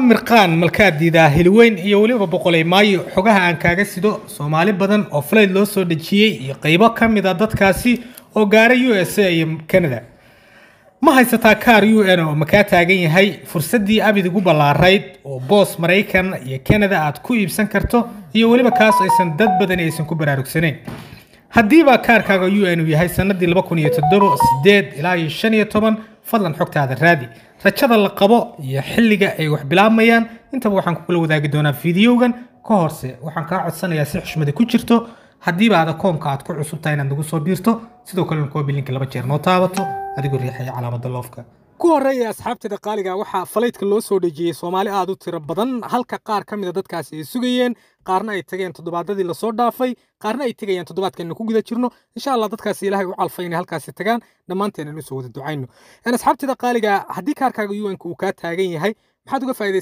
Mirqaan malkaadiida Hiliweyn iyo weliba Boqoley Maayo xogaha aan kaaga sido Soomaali badan oo flight loo soo dhejiyey iyo qaybo ka mid a dadkaasi oo gaaray USA iyo Canada. Ma haysataa kaar UN oo makaa taagan yahay fursaddii abid ugu ballaarayd oo boos Maraykan iyo Canada aad ku iibsan karto iyo weliba kaas aysan dad badani aysan ku baraarugsanayn? Haddiiba kaarkaaga UN uu yahay sanadii 2007, 8 ilaa iyo 15, fadlan xogtaada raadi. Rajada la qabo iyo xilliga ay wax bilaabmayaan intaba waxaan kugula wadaagi doonaa fiidiyowgan. Ka horse waxaan kaa codsanayaa si xushmadi ku jirto, haddiiba aad akoonka aad ku cusub tahay, inaad nagu soo biirto, sidoo kalena copy linka 2 jeer noo taabato adigoo riixaya calaamada love-ka. Ku horreeya asxaabteeda qaaliga, waxaa flight-ka loo soo dhejiyey Soomaali aada u tiro badan, halka qaar ka mid a dadkaasi ay sugayeen, qaarna ay tageen toddobaadadii lasoo dhaafay, qaarna ay tegayaan toddobaadkan ku guda jirno, insha Allah. Dadkaasi Ilaahay u calfay inay halkaasi tagaan, dhammaanteen aynu soo wada ducayno. Asxaabteeda qaaliga, haddii kaarkaaga UN-ka uu kaa taagan yahay, maxaad uga faa'iidaysan